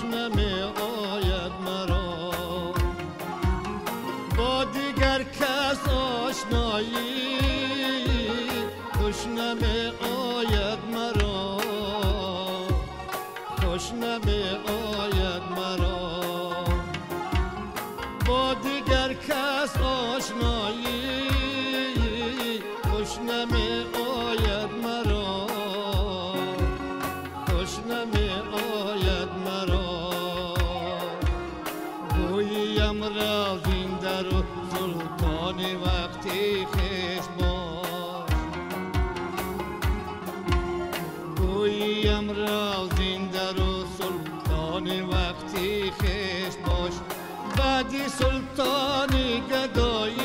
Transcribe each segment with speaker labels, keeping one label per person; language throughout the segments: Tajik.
Speaker 1: خوش نمی آید مرا با دیگر کس آشنایی خوش نمی آید مرا خوش نمی آید مرا با دیگر کس آشنایی خوش نمی آید مرا خوش نمی آید مرا گوییم راز این در و سلطان وقتی خویش باش گوییم راز این در و سلطان وقتی خویش باش بعدی سلطان گدایی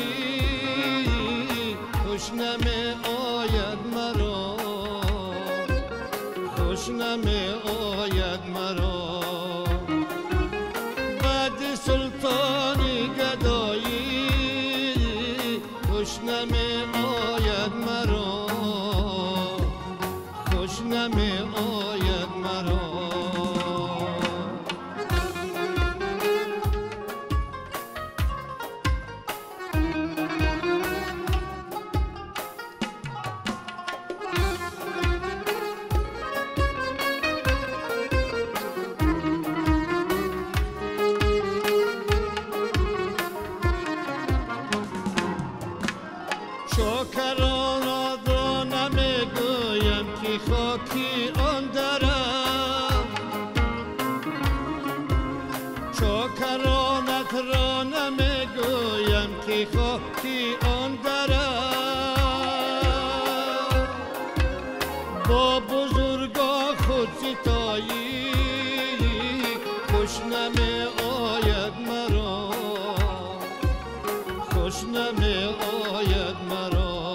Speaker 1: خوش نمی آید مرا خوش نمی آید مرا بعدی سلطان گدایی خوش نمی آید مرا خوش نمی آید مرا. چاکرانت را نمیگویم که خاکی آن درم چاکرانت را نمیگویم که خاکی آن درم با بزرگا خود ستایی خوش نمی آید مرا خوش نمی آید مرا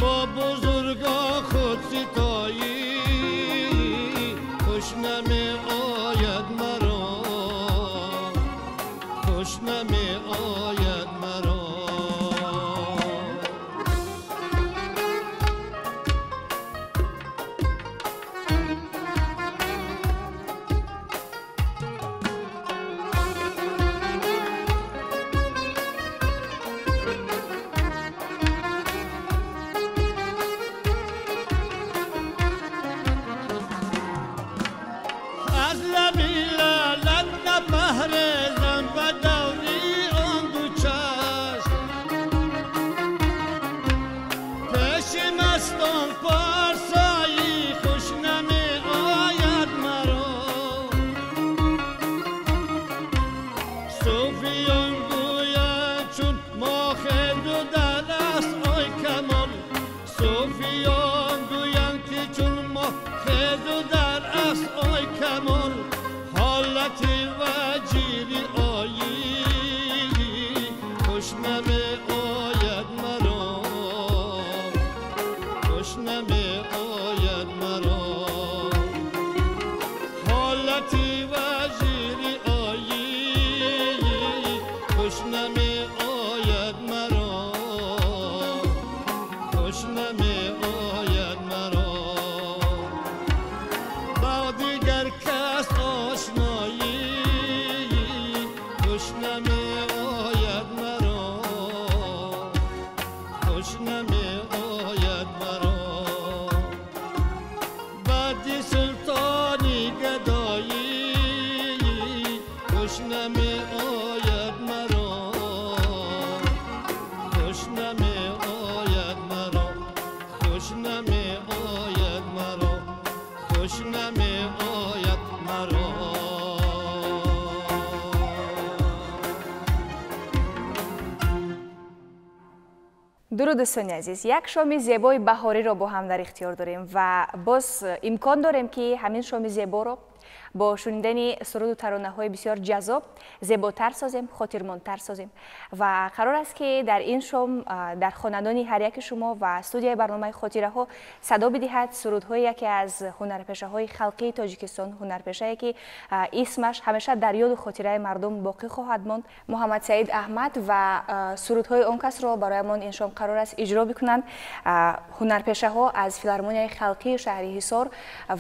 Speaker 1: با بزرگا خود ستایی خوش نمی آید مرا خوش نمی آید مرا. از لبی لالت نپهرزم به دوری آن دو چشم پیش مستان پارسایی خوش نمی آید مرا صوفیان گویند چون ما خیل و در است آی کمال صوفیان گویند که چون ما خیل و در است آی کمال حالت وجیری آیی خوش نمی آید مرا خوش نمی آید مرا حالت وجیری آیی خوش نمی آید مرا خوش نمی آید مرا با دیگر کس آشنایی خوش نمی آید مرا خوش نمی آید مرا بعدی سلطانی گدایی خوش نمی آید مرا خوش نمی آید مرا خوش نمی آید مرا خوش نمی آید مرا.
Speaker 2: дуруд дӯстони азиз, як шоми зебои баҳориро бо ҳам дар ихтиёр дорем ва боз имкон дорем ки ҳамин шоми зеборо бо шунидани суруду таронаҳои бисёр ҷаззоб зеботар созем, хотирмондтар созем ва қарор аст ки дар ин шом дар хонадони ҳар яки шумо ва студияи барномаи хотираҳо садо бидиҳад сурудҳои яке аз ҳунарпешаҳои халқии Тоҷикистон, ҳунарпешае ки исмаш ҳамеша дар ёду хотираи мардум боқӣ хоҳад монд, Муҳаммад Саид Аҳмад, ва сурудҳои он касро бароямон ин шом қарор аст иҷро бикунанд ҳунарпешаҳо аз филармонияи халқии шаҳри Ҳисор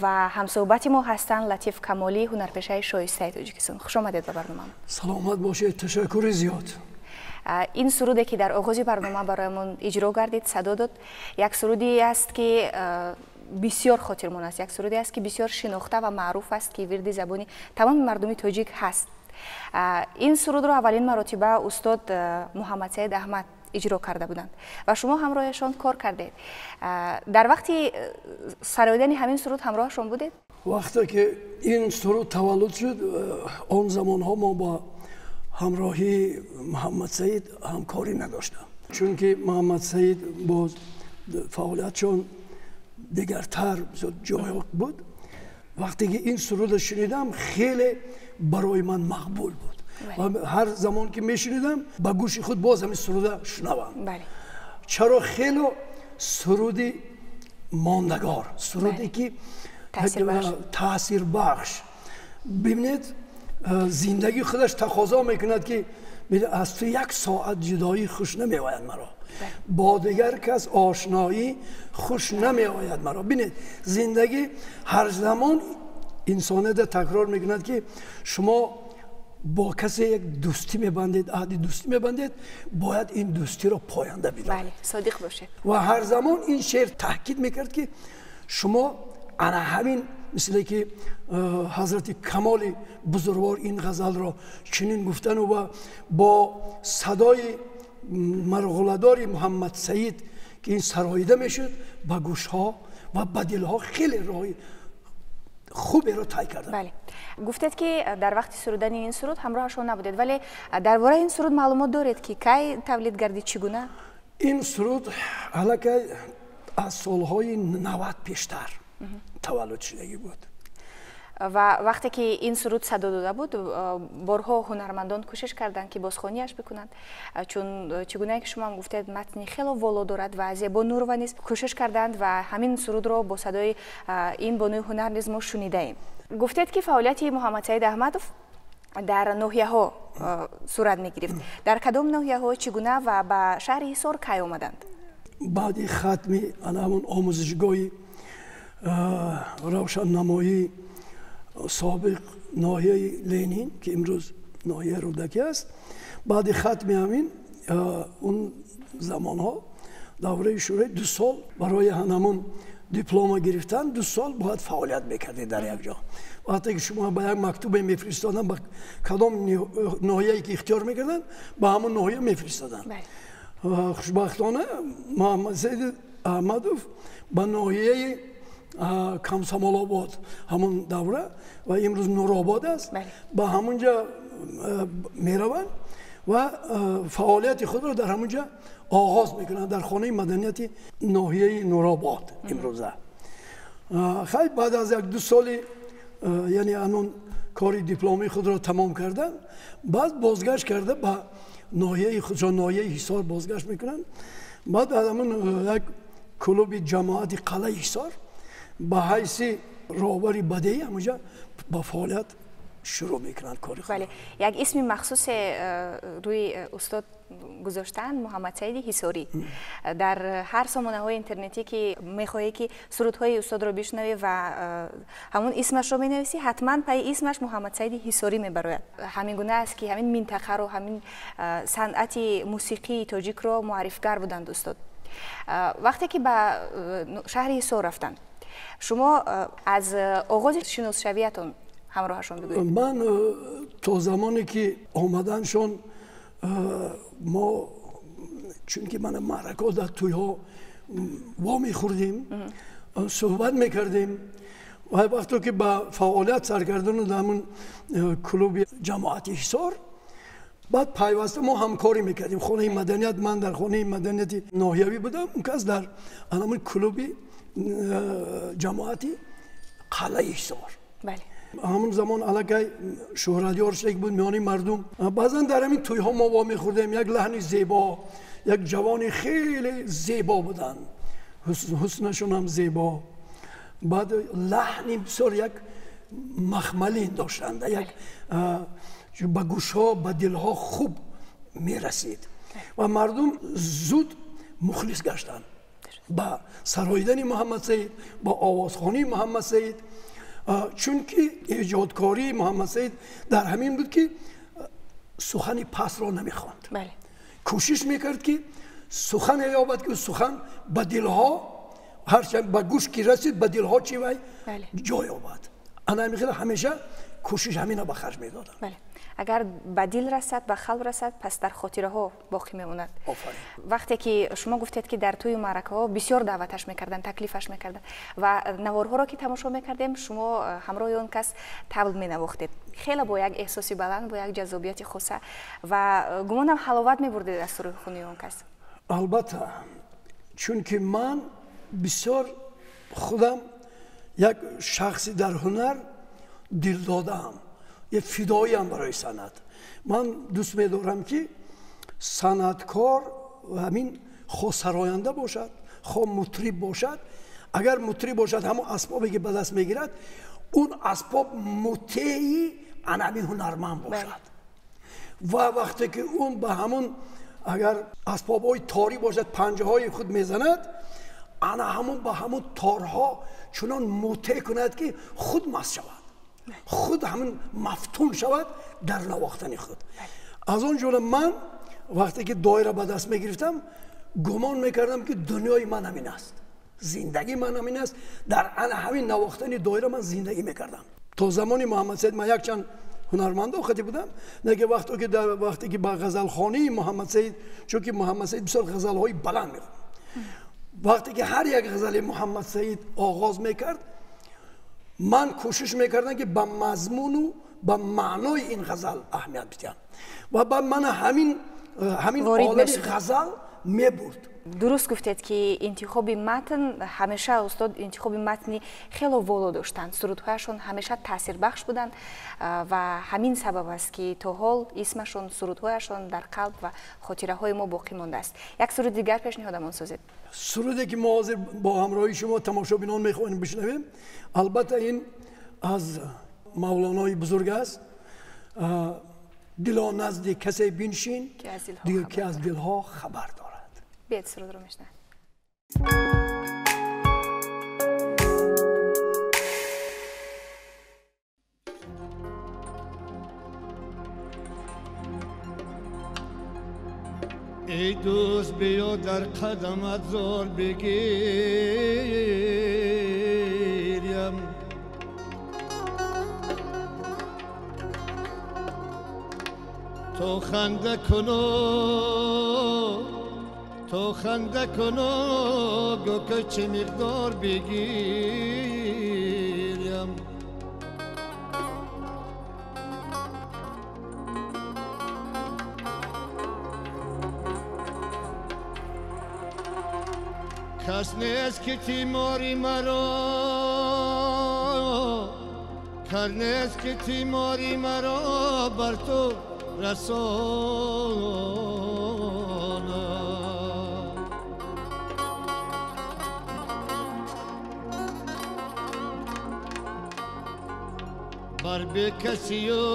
Speaker 2: ва ҳамсӯҳбати мо ҳастанд Латиф Латиф Камолӣ, ҳунарпешаи шоистаи Тоҷикистон. Хуш омадед ба барнома.
Speaker 3: Саломат бошед, ташаккури зиёд.
Speaker 2: Ин суруде ки дар оғози барнома бароямон иҷро гардид, садо дод, як суруде аст ки бисёр хотирмон аст, як суруде аст ки бисёр шинохта ва маъруф аст, ки вирди забони тамоми мардуми тоҷик ҳаст. Ин сурудро аввалин маротиба устод Муҳаммадсаид Аҳмад иҷро карда буданд ва шумо ҳамроҳашон кор кардед. Дар вақти сароидани ҳамин суруд ҳамроҳашон будед?
Speaker 3: Вақте ки ин суруд таваллуд шуд, он замонҳо мо бо ҳамроҳии Муҳаммадсаид ҳамкорӣ надоштам, чунки Муҳаммадсаид боз фаъолиятшон дигартар ҷой буд. Вақте ки ин сурудро шунидам, хеле барои ман мақбул буд. Ва ҳар замон ки мешунидам, ба гӯши худ боз ҳамин суруда шунавам. Чаро хеле суруди мондагор, суруде ки таъсирбахш. Бибинед, зиндагӣ худаш тақозо мекунад ки аз ту як соат ҷудоӣ хуш намеояд маро, бо дигар кас ошноӣ хуш намеояд маро. Бинед, зиндагӣ ҳар замон инсонета такрор мекунад ки шумо бо касе як дӯстӣ мебандед, аҳди дӯстӣ мебандед, бояд ин дӯстиро поянда бидоред,
Speaker 2: содиқ бошед.
Speaker 3: Ва ҳар замон ин шеър таъкид мекард ки шумо ана ҳамин, мисле ки ҳазрати Камоли бузургвор ин ғазалро чунин гуфтану ва бо садои марғуладори Муҳаммадсаид ки ин сароида мешуд, ба гӯшҳо ва ба дилҳо хеле роҳи хуберо тай карданд.
Speaker 2: Бале, гуфтед ки дар вақти сурудани ин суруд ҳамроҳашон набудед, вале дар бораи ин суруд маълумот доред ки кай тавлид гардид, чӣ гуна?
Speaker 3: Ин суруд аллакай аз солҳои 90 пештар таваллуд шудагӣ буд.
Speaker 2: Ва вақте ки ин суруд садо дода буд, борҳо ҳунармандон кӯшиш карданд ки бозхонияш бикунанд, чун чӣ гунае ки шумо ҳам гуфтед, матни хело воло дорад ва Зебо Нурова низ кӯшиш карданд ва ҳамин сурудро бо садои ин бонуи ҳунар низ мо шунидаем. Гуфтед ки фаъолияти Муҳаммадсаид Аҳмадов дар ноҳияҳо сурат мегирифт. Дар кадом ноҳияҳо, чӣ гуна ва ба шаҳри Ҳисор кай омаданд?
Speaker 3: Баъди хатми ана ҳамон омӯзишгоҳи равшаннамоӣ собиқ ноҳияи Ленин, ки имрӯз ноҳияи Рӯдакӣ аст, баъди хатми ҳамин он замонҳо давраи шӯрои 2 сол барои ҳамон диплома гирифтан 2 сол бояд фаъолият мекардед дар як ҷо. Вақте ки шумо ба як мактубе мефиристоданд, ба кадом ноҳияе ки ихтиёр мекарданд, ба ҳамон ноҳия мефиристоданд. Хушбахтона Муҳаммадсаид Аҳмадов ба ноҳияи Комсомолобод, ҳамон давра ва имрӯз Нуробод аст, ба ҳамон ҷа мераванд ва фаъолияти худро дар ҳамон ҷа оғоз мекунанд, дар хонаи маданияти ноҳияи Нуробод имрӯза. Хай, баъд аз 1-2 соли, яъне ҳамон кори дипломии худро тамом кардан, баъд бозгашт карда ба ноҳияи худшон, ноҳияи Ҳисор бозгашт мекунанд. Баъд аз ҳамон як клуби ҷамоати қалъаи Ҳисор ба ҳайси роҳбари бадеӣ ҳамонҷа ба фаъолият шурӯъ мекунанд кори худ.
Speaker 2: Бале, як исми махсусе рӯи устод гузоштанд, Муҳаммадсаиди Ҳисорӣ. Дар ҳар сомонаҳои интернетӣ ки мехоҳӣ ки сурудҳои устодро бишнавӣ ва ҳамон исмашро менависӣ, ҳатман пайи исмаш Муҳаммадсаиди Ҳисорӣ мебарояд. Ҳамин гуна аст ки ҳамин минтақаро, ҳамин санъати мусиқии тоҷикро муаррифгар буданд устод. Вақте ки ба шаҳри Ҳисор рафтанд, шумо аз оғози шиносшавиятон ҳамроҳашон бигӯед.
Speaker 3: Ман то замоне ки омаданшон мо, чунки мана маъракаҳо дар тӯйҳо вомехӯрдем, суҳбат мекардем ва вақто ки ба фаъолият сар кардану дар ҳамон клуби ҷамоати Ҳисор, баъд пайваста мо ҳамкорӣ мекардем. Хонаи маданият, ман дар хонаи маданияти ноҳиявӣ будам, он кас дар ҳамон клуби ҷамоати қалъаи Ҳисор. Ҳамон замон аллакай шӯҳратёр шуда буд миёни мардум. Баъзан дар ҳамин тӯйҳо мо вомехӯрдем, як лаҳни зебо, як ҷавони хеле зебо буданд, ҳуснашон ҳам зебо, баъд лаҳни бисёр як махмалин доштанд, як ба гӯшҳо, ба дилҳо хуб мерасид ва мардум зуд мухлис гаштанд ба сароидани Муҳаммадсаид, ба овозхонии Муҳаммадсаид. Чунки эҷодкории Муҳаммад Саид дар ҳамин буд ки сухани пасро намехонд. Кӯшиш мекард ки сухане ёбад ки сухан ба дилҳо ҳарчанд ба гӯш ки расид ба дилҳо чӣ вай ҷой ёбад. Ана ҳамин хел ҳамеша кӯшиш ҳамина ба харҷ медодам.
Speaker 2: Агар ба дил расад, ба қалб расад, пас дар хотираҳо боқӣ мемонад. Вақте ки шумо гуфтед ки дар тӯи маъракаҳо бисёр даъваташ мекарданд, таклифаш мекарданд ва наворҳоро ки тамошо мекардем, шумо ҳамроҳи он кас табл менавохтед. Хеле бо як эҳсоси баланд, бо як ҷаззобияти хоса ва гумонам ҳаловат мебурдед аз сурудхонии он кас.
Speaker 3: Албатта, чунки ман бисёр худам як шахси дар ҳунар дил додаам, як фидоиам барои санъат. Ман дӯст медорам ки санъаткор ҳамин хо сароянда бошад, хо мутриб бошад. Агар мутриб бошад, ҳамон асбобе ки ба даст мегирад, он асбоб мутеи ана ҳамин ҳунарманд бошад. Ва вақте ки он ба ҳамон агар асбобҳои торӣ бошад, панҷаҳои худ мезанад, ана ҳамон ба ҳамон торҳо чунон мутеъ кунад ки худ маст шавад, худ ҳамин мафтун шавад дар навохтани худ. Аз он ҷумла ман вақте ки доира ба даст мегирифтам, гумон мекардам ки дунёи ман ҳамин аст, зиндагии ман ҳамин аст. Дар ана ҳамин навохтани доира ман зиндагӣ мекардам. То замони Муҳаммад Саид ман якчанд ҳунармандо хати будам, лекин вақте ки ба ғазалхонии Муҳаммад Саид, чунки Муҳаммад Саид бисёр ғазалҳои баланд мехонд, вақте ки ҳар як ғазали Муҳаммад Саид оғоз мекард, ман кӯшиш мекардам ки ба мазмуну ба маънои ин ғазал аҳамият бидиҳам ва ба ман ҳамин олами ғазал мебурд.
Speaker 2: Дуруст гуфтед ки интихоби матн ҳамеша устод интихоби матни хело воло доштанд, сурудҳояшон ҳамеша таъсирбахш буданд ва ҳамин сабаб аст ки то ҳол исмашон, сурудҳояшон дар қалб ва хотираҳои мо боқӣ мондааст. Як суруди дигар пешниҳодамон созед.
Speaker 3: Суруде ки мо ҳозир бо ҳамроҳии шумо тамошобинон мехоҳем бишнавем, албатта ин аз Мавлонои бузург аст. Дило назди касе биншин, ки аз дилҳо хабар дорад.
Speaker 2: Биёед сурудро мешнавем.
Speaker 1: Эй дӯст, биё дар қадамат зор бигирям, то ханда куно, то ханда куно, гӯ ки чӣ миқдор бигирям. Кас нест ки тимори маро, кар нест ки тимори маро бар ту расонад. Бар бекасию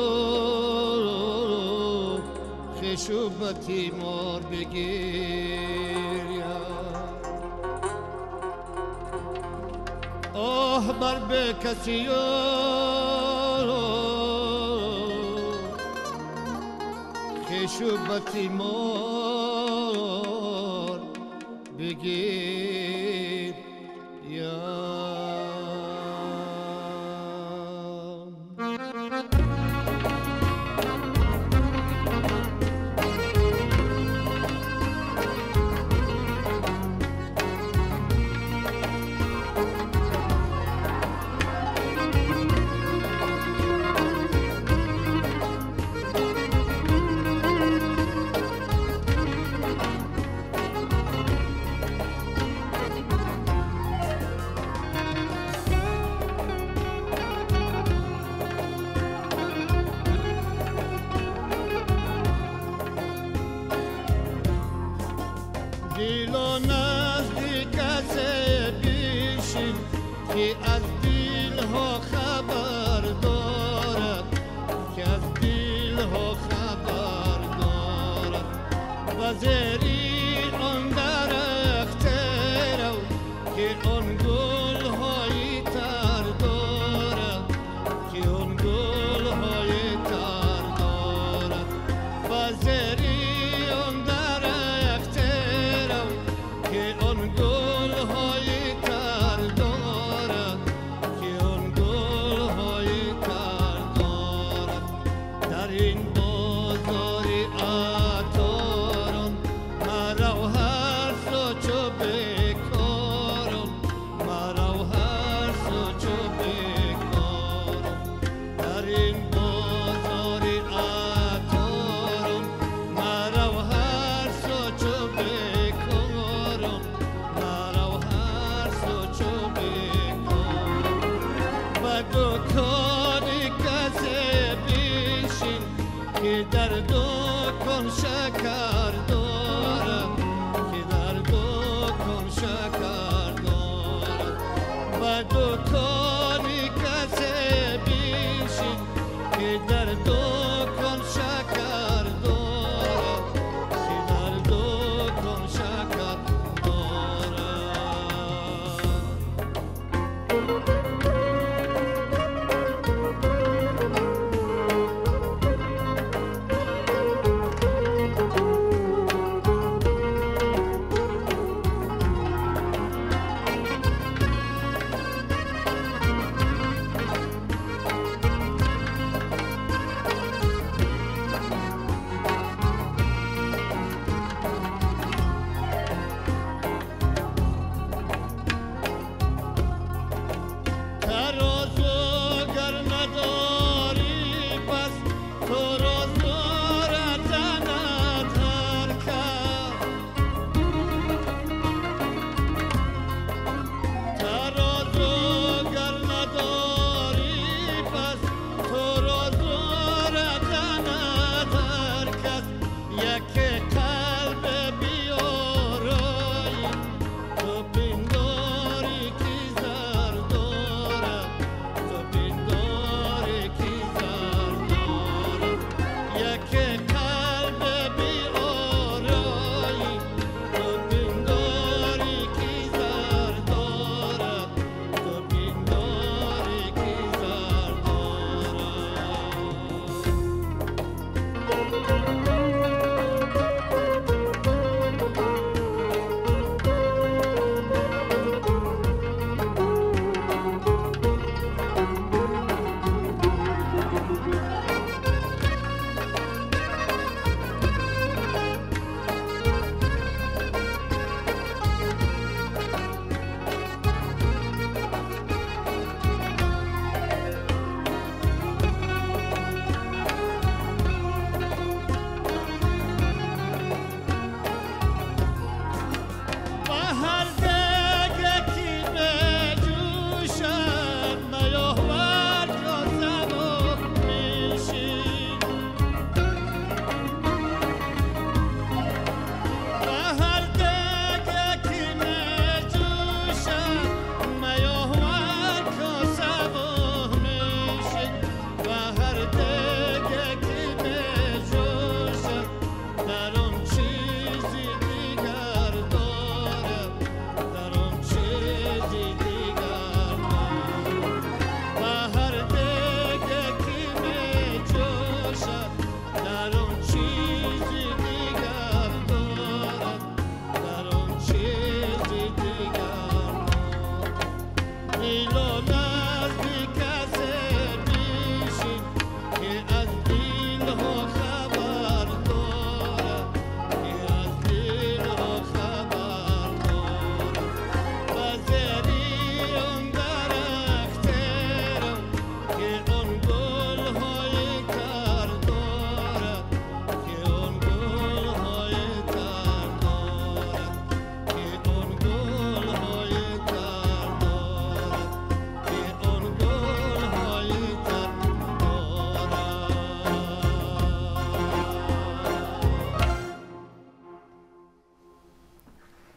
Speaker 1: хешу ба тимор бигирям. Оҳ, бар бекасию хешу ба тимор бигирям. دکان کسی بیشین که در دکان شکر دارد، که در دکان شکر دارد. به دکان کسی بیشین که در دکان شکر دارد، که در دکان شکر دارد.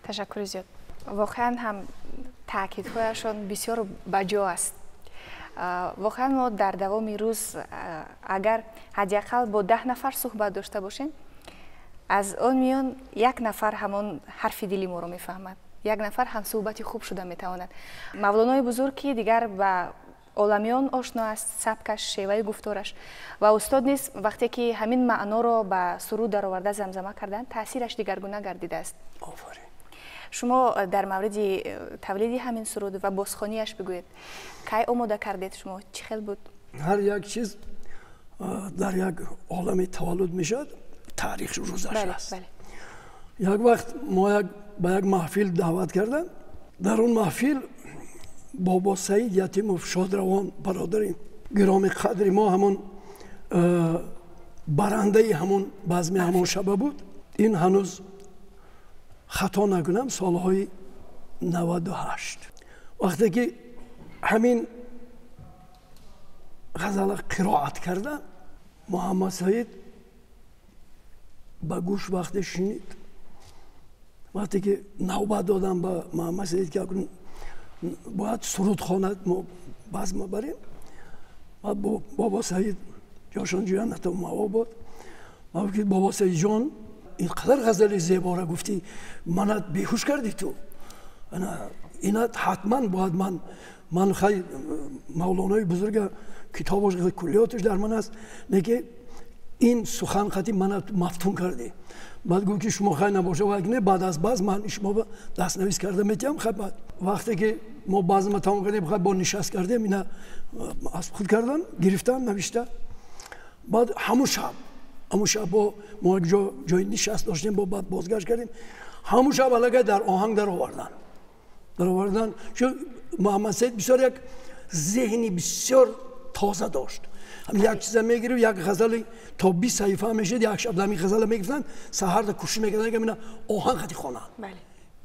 Speaker 2: Ташаккури зиёд. Воқеан ҳам таъкидҳояшон бисёр баҷо аст. Воқеан мо дар давоми рӯз агар ҳадди ақал бо 10 нафар суҳбат дошта бошем, аз он миён як нафар ҳамон ҳарфи дили моро мефаҳмад, як нафар ҳамсуҳбати хуб шуда метавонад. Мавлонои бузург ки дигар ба оламиён ошно аст, сабкаш, шеваи гуфтораш ва устод низ вақте ки ҳамин маъноро ба суруд дароварда замзама карданд, таъсираш дигаргуна гардидааст.
Speaker 3: Офарин.
Speaker 2: Шумо дар мавриди тавлиди ҳамин суруд ва бозхонияш бигӯед. Кай омода кардед шумо? Чӣ хел буд?
Speaker 3: Ҳар як чиз дар як олами таваллуд мешавад, таърих рӯзаш аст. Як вақт мо ба як маҳфил даъват кардам. Дар он маҳфил бобо Саид Ятимов шодравон бародари гироми қадри мо, ҳамон барандаи ҳамон базми ҳамон шаба буд. Ин ҳанӯз хато накунам солҳои 98 вақте ки ҳамин ғазала қироат карда, Муҳаммад Саид ба гӯш вақте шунид, вақте ки навбат додам ба Муҳаммад Саид ки бояд суруд хонад, мо базм барем, баъд бобо Саид ҷошон ҷаннату маъво буд, ман гуфт бобо Саид ҷон, ин қадар ғазали зебора гуфтӣ, манат беҳуш кардӣ ту, ина ҳатман бояд ман хай мавлонои бузурга китобаш куллиёташ дар ман аст, неки ин сухан қати манат мафтун кардӣ. Баъд гуфт ки шумо хай набоша, не, баъд аз базм ман шумо дастнавис карда метиҳам. Хай баъд вақте ки мо базма тамом кардем, хай бо нишаст кардем, ина аз худ кардан гирифтан навишта. Баъд ҳамун шаб бо мо як ҷои нишаст доштем, бо баъд бозгашт кардем, ҳамун шаб аллакай дар оҳанг даровардан. Чун Муҳаммад Саид бисёр як зеҳни бисёр тоза дошт. Як чиза мегирифт, як ғазали то 20 саҳифа мешид, як шаб ҳамин ғазала мегирифтанд, саҳарда кӯшиш мекарданд ки ина оҳанг хати хонанд.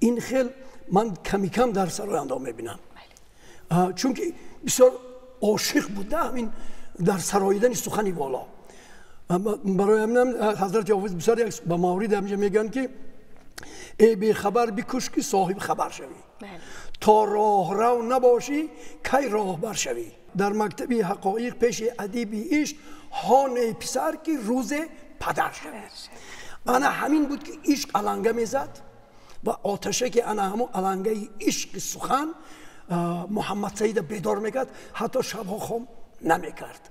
Speaker 3: Ин хел ман ками кам дар сарояндаҳо мебинам, чунки бисёр ошиқ буда ҳамин дар сароидани сухани воло. Барои ҳаминам ҳазрати ҳофиз бисёр як ба маврид ҳаминҷа мегӯянд ки эй бехабар бикӯш ки соҳиби хабар шавӣ, то роҳрав набошӣ кай роҳбар шавӣ. Дар мактаби ҳақоиқ пеши адиби ишқ ҳоне писар ки рӯзе падар шавӣ. Ана ҳамин буд ки ишқ аланга мезад ва оташе ки ана ҳамон алангаи ишқи сухан Муҳаммад Саида бедор мекард, ҳатто шабҳо хом намекард.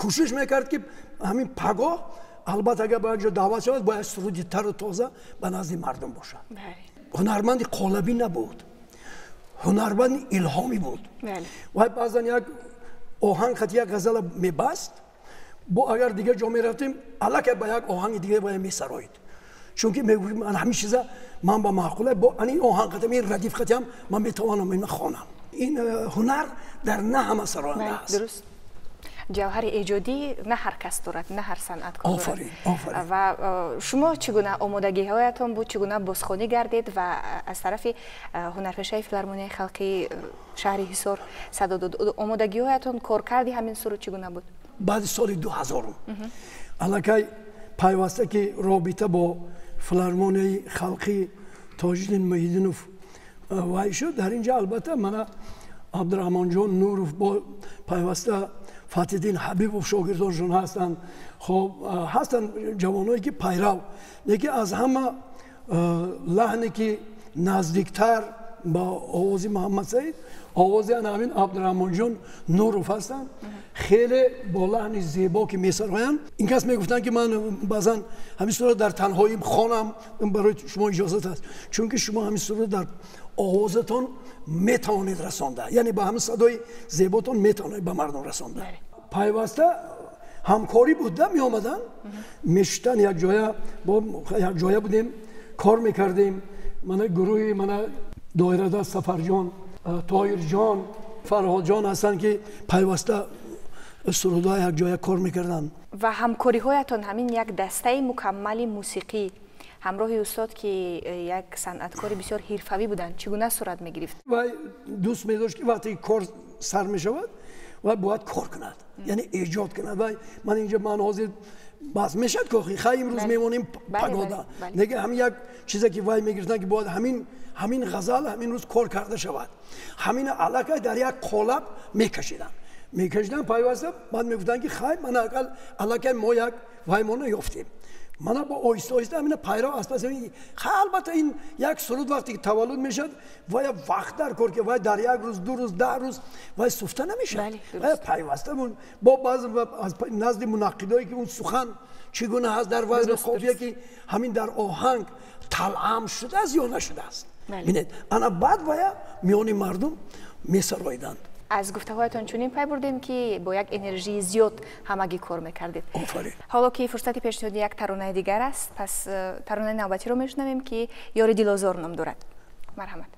Speaker 3: Кӯшиш мекард ки ҳамин пагоҳ албатта агар ба як ҷо даъват шавад, бояд суруди тару тоза ба назди мардум бошад. Ҳунарманди қолабӣ набуд, ҳунарманди илҳомӣ буд. Вай баъзан як оҳанг хати як ғазала мебаст, бо агар дигар ҷо мерафтем, аллакай ба як оҳанги дигар бояд месароид. Чунки мегӯем ман ҳамин чиза ман ба маъқула, бо ани оҳанг хатам, ин радиф хатиам ман метавонам ина хонам. Ин ҳунар дар на ҳама сароянда аст.
Speaker 2: Ҷавҳари эҷодӣ на ҳар кас дорад, на ҳар санъаткор дорад.
Speaker 3: Офарин, офарин.
Speaker 2: Ва шумо чӣ гуна омодагиҳоятон буд, чӣ гуна бозхонӣ гардид ва аз тарафи ҳунарпешаи филармонияи халқии шаҳри Ҳисор садо дод? Омодагиҳоятон, коркарди ҳамин суруд чӣ гуна буд?
Speaker 3: Баъди соли 2000 аллакай пайваста ки робита бо филармонияи халқи Тоҷиддин Муҳиддинов вай шуд, дар ин ҷо албатта мана Абдураҳмонҷон Нуров бо пайваста Фатҳиддин Ҳабибов шогирдоншон ҳастанд. Хоб ҳастанд ҷавоное ки пайрав, лекин аз ҳама лаҳне ки наздиктар ба овози Муҳаммад Саид, овози ана ҳамин Абдураҳмонҷон Нуров ҳастанд. Хеле бо лаҳни зебо ки месароянд. Ин кас мегуфтанд ки ман баъзан ҳамин сурат дар танҳоим хонам, барои шумо иҷозат аст, чунки шумо ҳамин сурат дар овозатон метавонед расонда, яъне ба ҳамин садои зеботон метавонед ба мардум расонда. Пайваста ҳамкорӣ буда, меомаданд, мешуштанд як ҷоя, бо як ҷоя будем, кор мекардем. Мана гурӯҳи мана доирада Сафарҷон, Тоҳирҷон, Фарҳодҷон ҳастанд ки пайваста сурудҳо як ҷоя кор мекарданд.
Speaker 2: Ва ҳамкориҳоятон ҳамин як дастаи мукаммали мусиқӣ ҳамроҳи устод ки як санъаткори бисёр ҳирфавӣ буданд, чӣ гуна сурат мегирифт?
Speaker 3: Вай дӯст медошт ки вақте кор сар мешавад, вай бояд кор кунад, яъне эҷод кунад. Вай ман инҷа ман ҳозир бас мешавад кохи хай имрӯз мемонем пагода, нега ҳамин як чизе ки вай мегирифтанд ки бояд ҳамин ғазал ҳамин рӯз кор карда шавад, ҳамин аллакай дар як қолаб мекашиданд пайваста. Баъд мегуфтанд ки хай ман ақал аллакай мо як ваймона ёфтем, мана бо оҳиста оҳиста ҳамина пайрав аз пас. Албатта ин як суруд вақте ки таваллуд мешавад, вай вақт дар кор ки вай дар як рӯз, 2 рӯз, 10 рӯз вай суфта намешавад, вай пайваста бо баъзе аз назди мунаққидое ки он сухан чӣ гуна ҳаст дар вазни қофия ки ҳамин дар оҳанг талъам шудааст ё нашудааст, бинед ана баъд вая миёни мардум месароиданд.
Speaker 2: Аз гуфтаҳоятон чунин пай бурдем ки бо як энержии зиёд ҳамагӣ кор мекардед.
Speaker 3: Офарин.
Speaker 2: Ҳоло ки фурсати пешниҳоди як таронаи дигар аст, пас таронаи навбатиро мешунавем ки Ёри дилозор ном дорад. Марҳамат.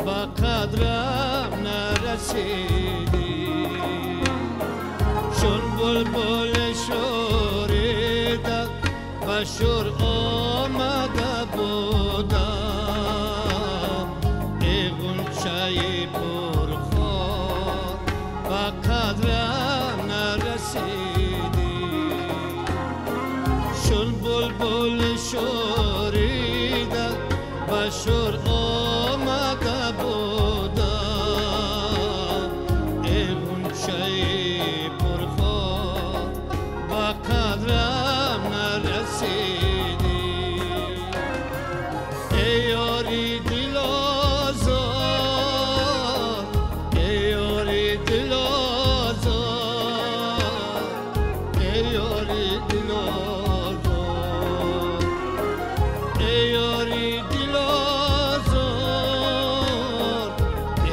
Speaker 1: ба қадрам нарасидӣ. Чун булбул шурида ба шур омада будам, эй ғунчаи пурхор ба қадрам нарасидӣ. Чун булбул шурида ба шур омада будам, эй ғунчаи пурхор ба қадрам нарасидӣ. Эй ёри дилозор, эй ёри дилозор, эй ёри дилозор, эй ёри дилозор,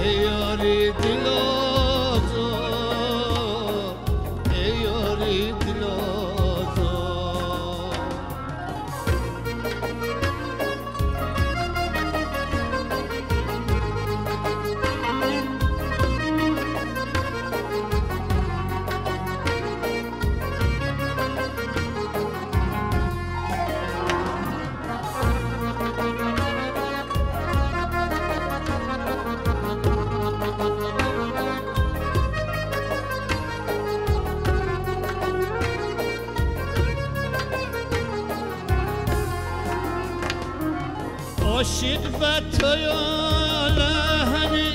Speaker 1: эй ёри дилозор, эй ёри дилозор. Ошиқ ба туёла ҳами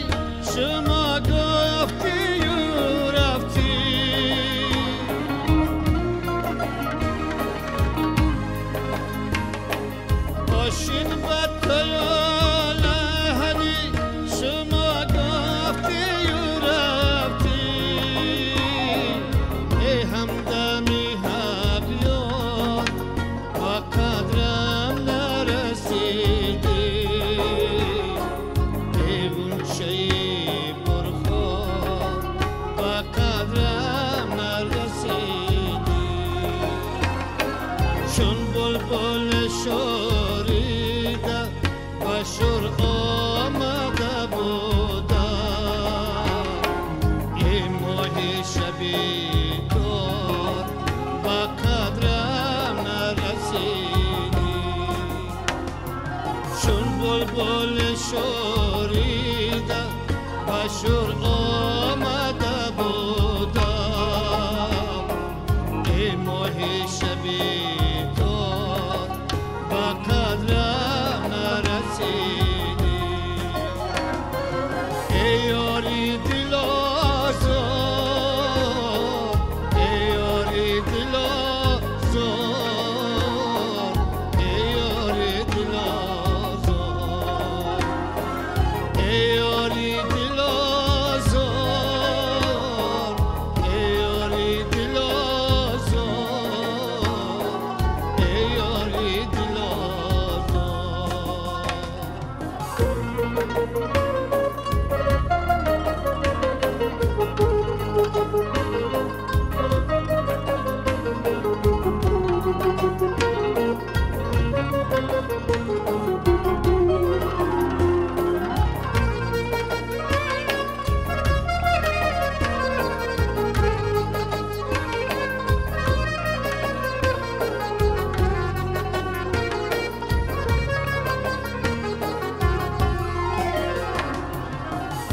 Speaker 1: шумо гуфтию рафтӣ, ошиқ ба туёла ҳами шумо гуфтию рафтӣ. Эй ҳамдами ҳақ ёр, ба қадрам нарасидӣ. Эй ғунчаи пурхор, ба қадрам нарасидӣ. Чун булбул шурида ба шур омада будам, эй моҳи шаби тор, ба қадрам нарасидӣ. Чун булбул шурида ба шур омада будам, эй моҳи шаби тор, ба қадрам нарасидӣ. Эй ёри дилозор, эй ёри дилозор, эй ёри дилозор, эй ёри дилозор, эй ёри дилозор, эй ёри дилозор.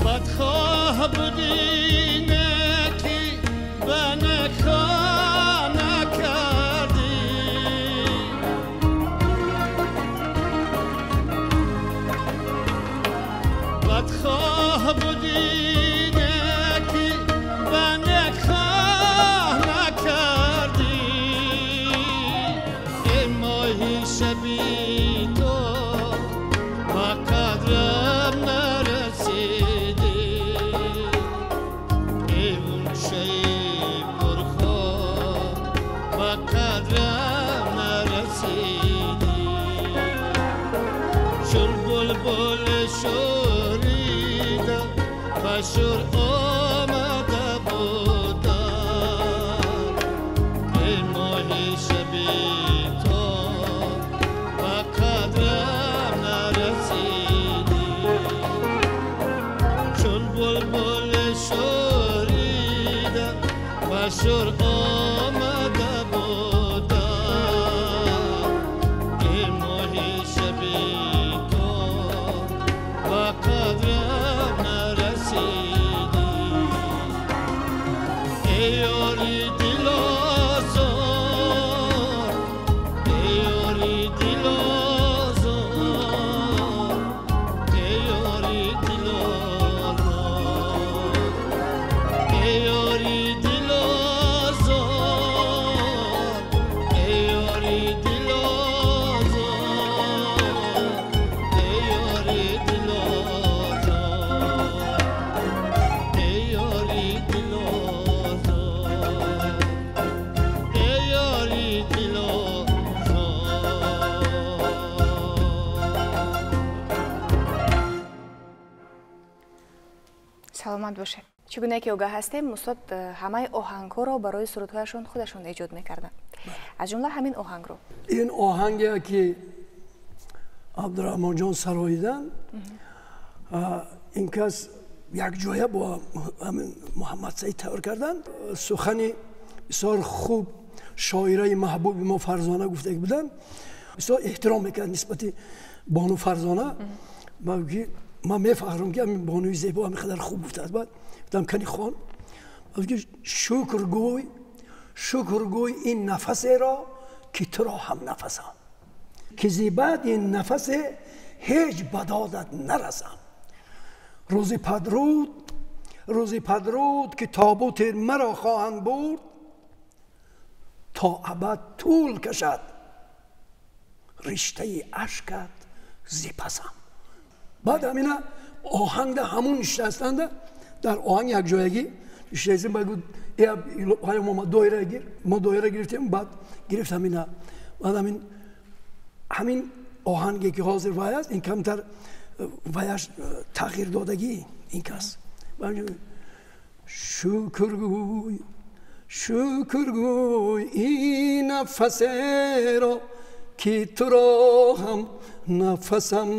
Speaker 1: Бадхоҳ будӣ неки ба некхоҳ накардӣ, бадхоҳ будӣ неки ба некхоҳ накардӣ. Эй моҳи шаби тор, ба қадрам нарасидӣ. Эй ғунчаи пурхор, ба қадрам нарасидӣ. Чун булбул шурида ба шур омада будам, эй моҳи шаби тор, ба қадрам нарасидӣ. Булбул шурида ба шур омада буда, ки моҳи шаби то ба қадрам нарасидӣ. Эй ёри дилозор, эй ёри дилозор, эй ёри дилозор, эй ёри дилозор, эй ёри дилозор, эй ёри дилозор, эй ёри дилозор, эй ёри дилозор.
Speaker 2: Саломат бошед. Чӣ гуна ки огаҳ ҳастем, устод ҳамаи оҳангҳоро барои сурудҳояшон худашон эҷод мекарданд, аз ҷумла ҳамин оҳангро.
Speaker 3: Ин оҳанге ки Абдураҳмонҷон сароидан, ин кас якҷоя бо ҳамин Муҳаммад Саид тайёр карданд. Сухани бисёр хуб шоираи маҳбуби мо Фарзона гуфта буданд. Бисёр эҳтиром мекард нисбати бону Фарзона. Ки ман мефаҳмам ки ҳамин бонуи зебо ҳамин қадар хуб гуфтааст. Баъд гуфтам кани хон. Ки шукргӯй, шукргӯй ин нафасеро ки туро ҳам нафасам, ки зибад ин нафасе ҳеҷ ба додат нарасам. Рӯзи падруд, рӯзи падруд ки тобути маро хоҳанд бурд, то абад тӯл кашад риштаи ашкат зипасам. Баъд ҳамина оҳангда ҳамун нишастанда, дар оҳанг якҷоягӣ нишастем. Баъд гуфт ма доира гир, мо доира гирифтем. Баъд гирифт ҳамина. Баъд ҳамин оҳанге ки ҳозир вай аст, ин камтар ваяш тағйир додагӣ ин кас. Шукргӯй, шукргӯй ин нафасеро ки туро ҳам нафасам,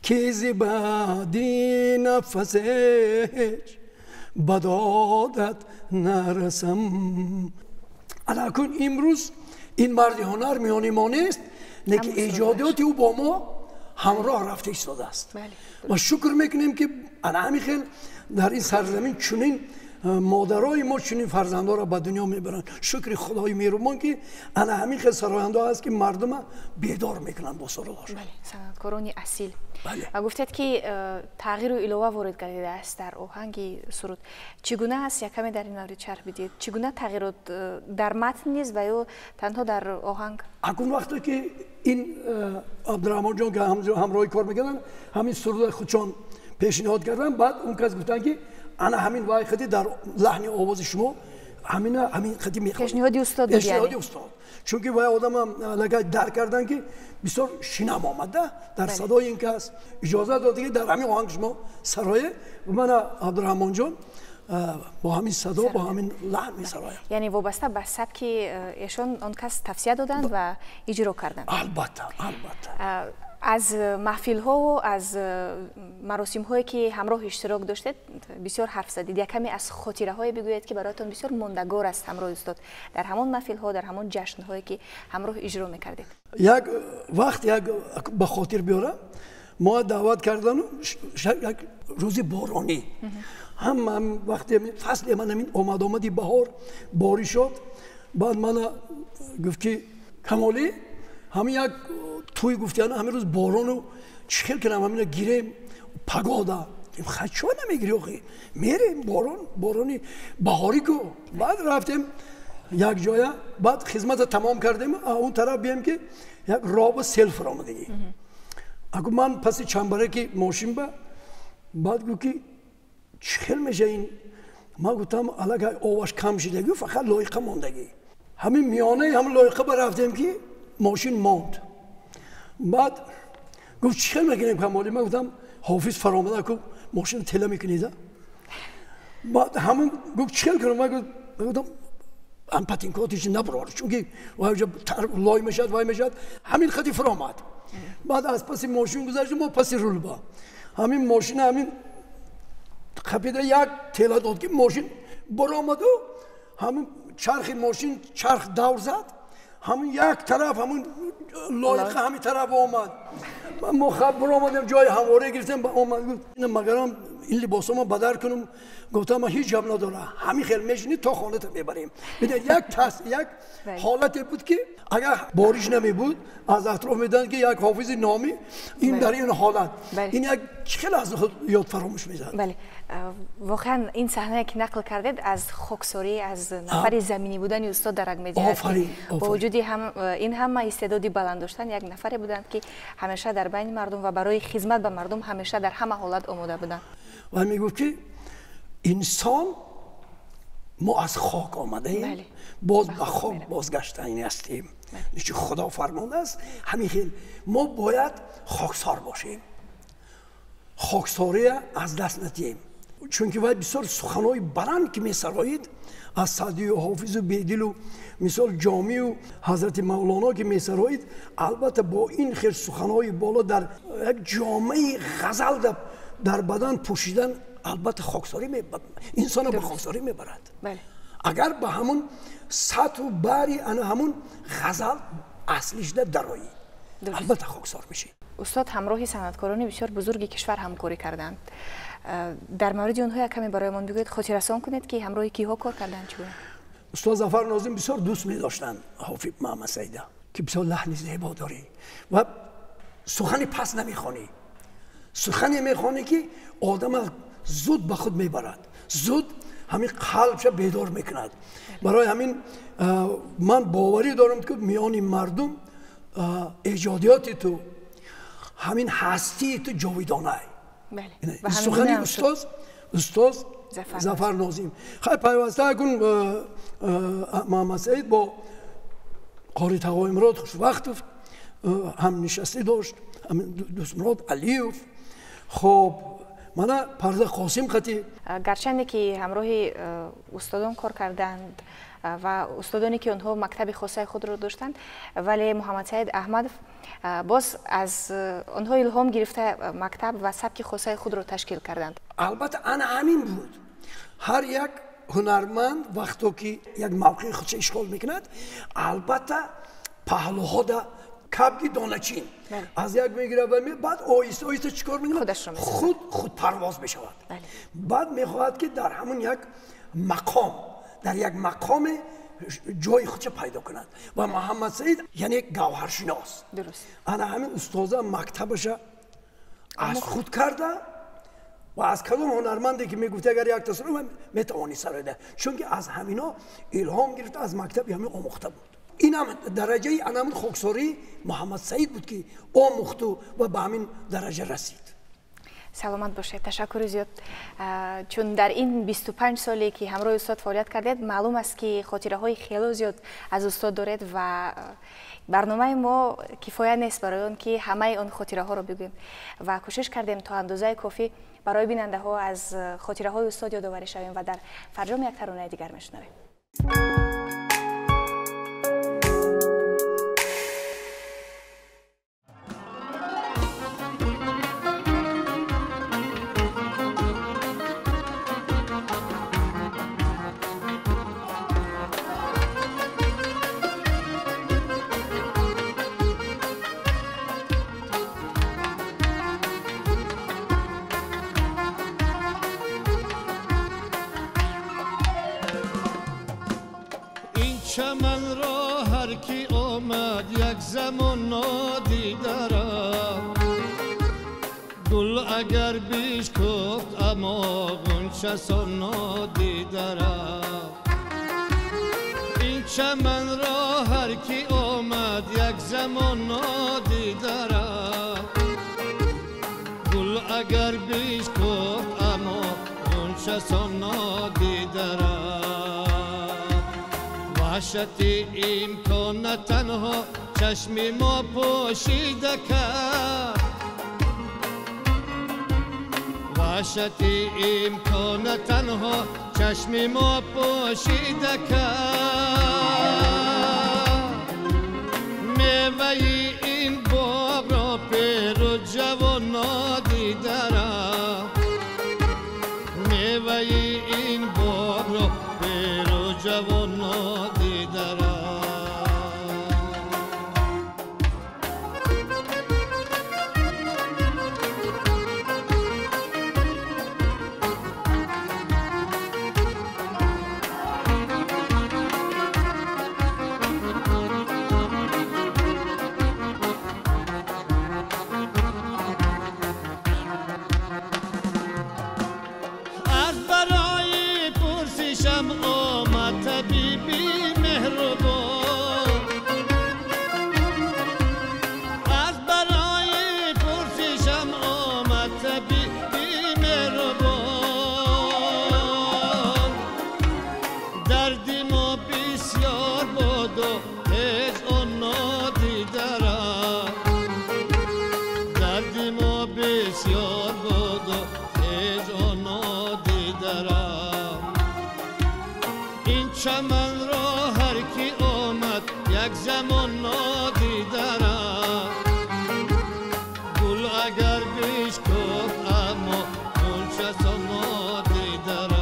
Speaker 3: ки зибади нафасе ҳеҷ ба додат нарасам. Алакун имрӯз ин марди ҳунар миёни мо нест, лекин эҷодиёти ӯ бо мо ҳамроҳ рафта истодааст. Ва шукр мекунем ки ана ҳамин хел дар ин сарзамин чунин модарои мо чунин фарзандҳоро ба дунё мебаранд. Шукри Худои меҳрубон ки ана ҳамин хел сарояндаҳо ҳаст ки мардума бедор мекунанд бо сурудҳошон.
Speaker 2: Бале, санъаткорони асил. Ва гуфтед ки тағйиру илова ворид гардидааст дар оҳанги суруд. Чӣ гуна аст? Як каме дар ин маврид шарҳ бидиҳед. Чӣ гуна тағйирот дар матн низ ва ё танҳо дар оҳанг?
Speaker 3: Акун вақте ки ин Абдураҳмонҷон ки ҳамроҳӣ кор мекарданд, ҳамин суруда худшон пешниҳод карданд. Баъд он кас гуфтанд ки ана ҳамин вай хати дар лаҳни овози шумо ҳамина ҳамин хати мехонед.
Speaker 2: Пешниҳоди устод буд, яъне?
Speaker 3: Пешниҳоди устод. Чунки вай одамам аллакай дарк карданд ки бисёр шинам омада дар садои ин кас, иҷоза дод ки дар ҳамин оҳанг шумо сарое. Мана Абдураҳмонҷон бо ҳамин садо, бо ҳамин лаҳн месарояд.
Speaker 2: Яъне вобаста ба сабки эшон он кас тавсия доданд ва иҷро карданд.
Speaker 3: Албатта, албатта.
Speaker 2: Аз маҳфилҳову аз маросимҳое ки ҳамроҳ иштирок доштед бисёр ҳарф задед. Як каме аз хотираҳое бигӯед ки бароятон бисёр мондагор аст ҳамроҳи устод дар ҳамон маҳфилҳо, дар ҳамон ҷашнҳое ки ҳамроҳ иҷро мекардед.
Speaker 3: Як вақт як ба хотир биёрам, мо даъват кардану як рӯзи боронӣ, ҳам вақте фасли ман ҳамин омад-омади баҳор боришот. Баъд мана гуфт ки Камолӣ, ҳамин як тӯй гуфтияна ҳамин рӯз борону чӣ хел кунам, ҳамина гирем пагода. Чо намегири охи? Мерем борон, борони баҳорӣ ку. Баъд рафтем як ҷоя, баъд хизмата тамом кардем, он тараф бием ки як роба сел фаромадагӣ. Аку ман паси чамбараки мошин ба, баъд гуфт ки чӣ хел меша ин? Ман гуфтам аллакай оваш кам шидагӣ, фақат лоиқа мондагӣ. Ҳамин миёнаи ҳамин лоиқа ба рафтем ки мошин монд. Баъд гуфт чӣ хел мекунем Камолӣ? Ман гуфтам ҳофиз фаромада ку мошина тела мекунида. Баъд ҳамун гуфт чӣ хел кунам? Ман гуфтам ҳам патинкотиш наброр, чунки лой мешавад, вай мешавад. Ҳамин хати фаромад. Баъд аз паси мошин гузаштем, мо паси рулба. Ҳамин мошина ҳамин қапида як тела дод ки мошин баромаду ҳамин чархи мошин чарх давр зад, ҳамин як тараф ҳамин лоиқа ҳамин тараф омад. Мо хаб баромадем, ҷои ҳамворе гирифтем, омад гуфт магарам ин либосома бадар кунам. Гуфтам ман ҳеҷ гап надорам, ҳамин хел мешинӣ то хоната мебарем. Бидед як як ҳолате буд ки агар бориш намебуд аз атроф медоданд ки як ҳофизи номӣ ин дар ин ҳолат ин як хеле аз худ ёд фаромӯш мезад.
Speaker 2: Бале, воқеан ин саҳнае ки нақл кардед аз хоксорӣ, аз нафари заминӣ будани устод дарак медиҳад. Бо вуҷуди ин ҳама истеъдоди баланд доштан, як нафаре буданд ки ҳамеша дар байни мардум ва барои хизмат ба мардум ҳамеша дар ҳама ҳолат омода буданд.
Speaker 3: Ва мегуфт ки инсон мо аз хок омадаем, боз ба хок бозгаштани ҳастем. Чун Худо фармондааст, ҳамин хел мо бояд хоксор бошем, хоксория аз даст надиҳем. Чунки вай бисёр суханҳои баланд ки месароид аз Саъдию Ҳофизу Бедилу мисол Ҷомию Ҳазрати Мавлоно ки месароид, албатта бо ин хел суханҳои боло дар як ҷомаи ғазал дар бадан пӯшидан албатта хоксорӣ инсонро ба хоксорӣ мебарад. Агар ба ҳамун сатҳу бари ана ҳамун ғазал аслишда дароӣ, албатта хоксор мешӣ.
Speaker 2: Устод ҳамроҳи санъаткорони бисёр бузурги кишвар ҳамкорӣ карданд. Дар мавриди онҳо як каме бароямон бигӯед, хотиррасон кунед ки ҳамроҳи киҳо кор карданд, чӣ гуна?
Speaker 3: Устод Зафар Нозим бисёр дӯст медоштанд Ҳофиз Муҳаммадсаида, ки бисёр лаҳни зебо дорӣ ва сухани пас намехонӣ, сухане мехонӣ ки одама зуд ба худ мебарад, зуд ҳамин қалбша бедор мекунад. Барои ҳамин ман боварӣ дорам ки миёни мардум эҷодиёти ту, ҳамин ҳастии ту ҷовидонае. Сухани устоз Зафар Нозим. Хай пайваста кун Муҳаммадсаид бо Қори Тағоимурод Хушвақтов ҳам нишастӣ дошт, Дӯстмурод Алиев. Хоб мана Парда Қосим қатӣ.
Speaker 2: Гарчанде ки ҳамроҳи устодон кор карданд ва устодоне ки онҳо мактаби хосаи худро доштанд, вале Муҳаммадсаид Аҳмадов боз аз онҳо илҳом гирифта мактаб ва сабки хосаи худро ташкил карданд.
Speaker 3: Албатта ана ҳамин буд. Ҳар як ҳунарманд вақто ки як мавқеи худша ишғол мекунад, албатта паҳлуҳода кабги доначин аз як мегирад ва баъд оҳиста оҳиста чӣ кор мекунад? Худ парвоз мешавад. Баъд мехоҳад ки дар ҳамун як мақом, дар як мақоме ҷои худша пайдо кунад. Ва Муҳаммадсаид яъне гавҳаршинос. Ана ҳамин устоза мактабаша аз худ карда ва аз кадом ҳунарманде ки мегуфт агар як тасарруф метавонӣ сароида, чунки аз ҳамино илҳом гирифта, аз мактаби ҳамин омӯхта буд. Ин ҳам дараҷаи анамун хоксории Муҳаммадсаид буд ки омӯхту ва ба ҳамин дараҷа расид.
Speaker 2: Саломат бошед, ташаккури зиёд. Чун дар ин 25 соле ки ҳамроҳи устод фаъолият кардед, маълум аст ки хотираҳои хело зиёд аз устод доред ва барномаи мо кифоя нест барои он ки ҳамаи он хотираҳоро бигӯем ва кӯшиш кардем то андозаи кофӣ барои бинандаҳо аз хотираҳои устод ёдоварӣ шавем ва дар фарҷом як таронаи дигар мешунавем.
Speaker 1: چمن را هر کی آمد یک زمان نادیده رفت، گل اگر بشکفت اما غنچه سان نادیده رفت. این چمن را هر کی آمد یک زمان نادیده رفت، گل اگر بشکفت اما غنچه سان نادیده رفت. وحشت امکان نه تنها چشم ما پوشیده کرد، وحشت امکان نه تنها چشم ما پوشیده کرد. میوه این باغ را پیر و جوان نادیده رفت. بسیار بود و هیچ آن نادیده این چمن را هر کی آمد یک زمان نادیده گل اگر بشکفت اما غنچه نادیده.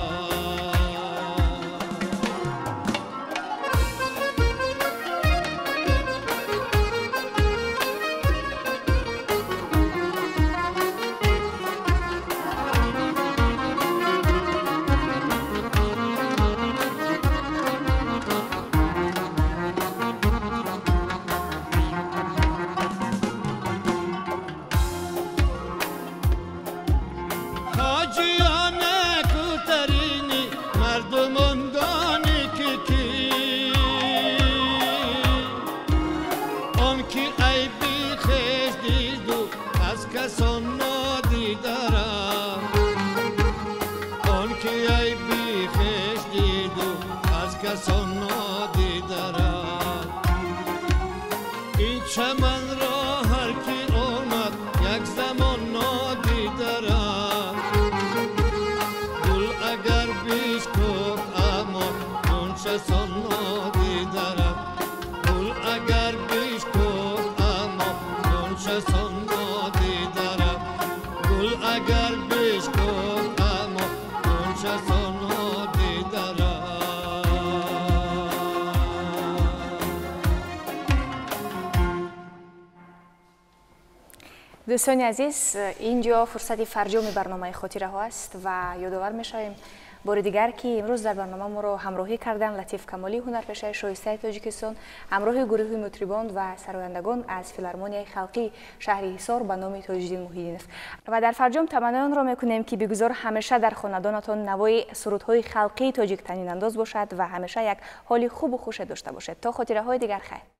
Speaker 1: چمن را هر کی آمد یک زمان نادیده گل اگر بشکفت اما غنچه نادیده گل اگر بشکفت اما غنچه نادیده گل اگر بشکفت اما غنچه نادیده.
Speaker 2: دوستان عزیز، اینجا فرصت فرجام برنامه خاطره ها است و یادآور میشویم بار دیگر که امروز در برنامه ما رو همراهی کردن لطیف کمالی، هنرپیشه شایسته تاجیکستان، همراه گروه مطربان و سرایندگان از فیلارمونیای خلقی شهر حصار به نام تاج‌الدین محی‌الدینов. و در فرجام تمنای آن را میکنیم که بگذار همیشه در خاندانتان نوای سرودهای خلقی تاجیک طنین انداز باشد و همیشه یک حال خوب و خوش داشته باشد. تا خاطره های دیگر، خیر.